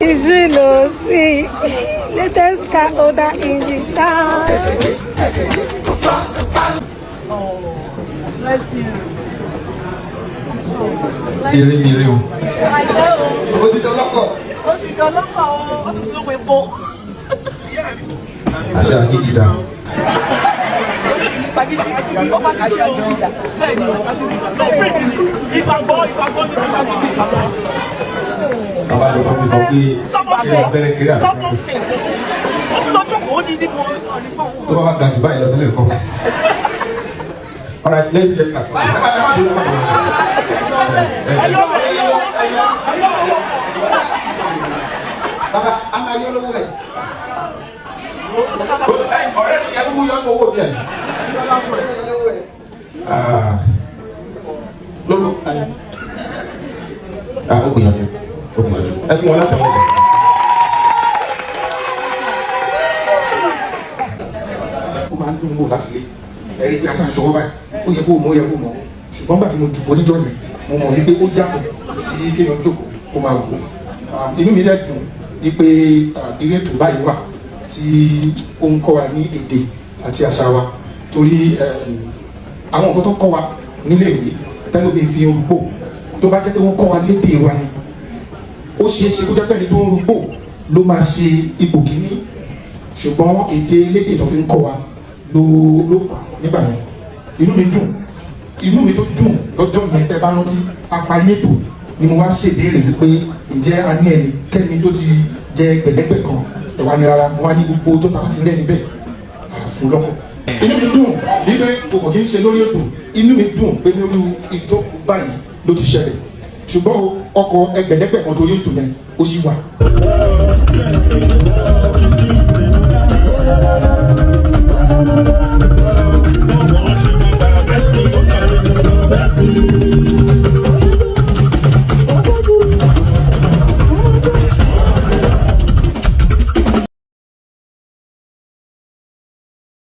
It's real, oh, see. Latest car owner in the town. Bless you. Eré ni eré o. Àìsẹ́ o, Ó ti dọlọ́kọ̀. ó ti di ọlọ́pàá o, ó ti lówó epo. Àṣà àgídìdà. Fagídí, ó fagídí o. Bẹ́ẹ̀ ni o. No, faith is ìgbàgbọ́, ìgbàgbọ́ ni ìgbàgbọ́, ìgbàgbọ́. Bàbá mi kọ́ mi kọ́ pé Stubborn ṣé abẹ́rẹ́ kéré faith. àti Stubborn faith. Ó ti lọ jókòó ó ní níbo níbo. Tó bá bá ga jù báyìí lọ tẹ́lẹ̀ kọ́. All right, let's get back. Ẹ má bínú, ẹ má bínú. Ẹyọ ẹyọ ẹyọ ẹyọ. Bàbá, a máa yọ lówó rẹ̀. Ọ̀rẹ́ mi kẹ́ kúkú yọ owó tiẹ̀. Ah, lórúkọ ah, ó gbìyànjú, ó gbìyànjú. Ẹ fún wọn láti ọwọ́. Ó máa ń dùn wò láti lé ẹ̀rí pé aṣáá ṣọwọ́ báyìí, ó yẹ kó mọ̀, ó yẹ kó mọ̀. Ṣùgbọ́n gbà tí mo jùbọ́ níjọ́ yẹn, mo mọ̀ wípé ó yàtọ̀ sí kéèyàn jókòó kó máa wò ó. Inú mi dẹ̀ dùn wípé irú ètò báyìí wà tí ó ń kọ́ wa ní èdè àti àṣà wa, torí àwọn nǹkan tó kọ́ wa nílé ìwé tẹ́lómi fi ń rúgbò, tó bá jẹ́ pé wọ́n kọ́ wa lédè wa ni, ó ṣeé ṣe kó jẹ́ pé ẹni tó ń rúgbò ló máa ṣe ipò kíní. Ṣùgbọ́n èdè elédè tó fi ń kọ́ wa ló fà nígbà yẹn. Inú mi dùn, inú mi tó dùn lọ́jọ́ yẹn. Tẹ́ bá rántí, a parí ètò ni mo wá ṣèbéèrè wípé ǹjẹ́ a ní ẹnikẹ́ni tó ti jẹ gbẹ̀lẹ́gbẹ̀ kan? Ẹ̀ wá ní rárá. Mo wá ní gbogbo ọjọ́ tá a bá ti rẹ́ni bẹ́ẹ̀, àfún lọ́kọ̀. Inú mi dùn wípé kò kàn kí n ṣe lórí ètò. Inú mi dùn pé lórí ìjókòó báyìí ló ti ṣẹlẹ̀, ṣùgbọ́n ọkọ̀ ẹgbẹ̀lẹ́gbẹ̀ kan torí ètò yẹn ó sì wà.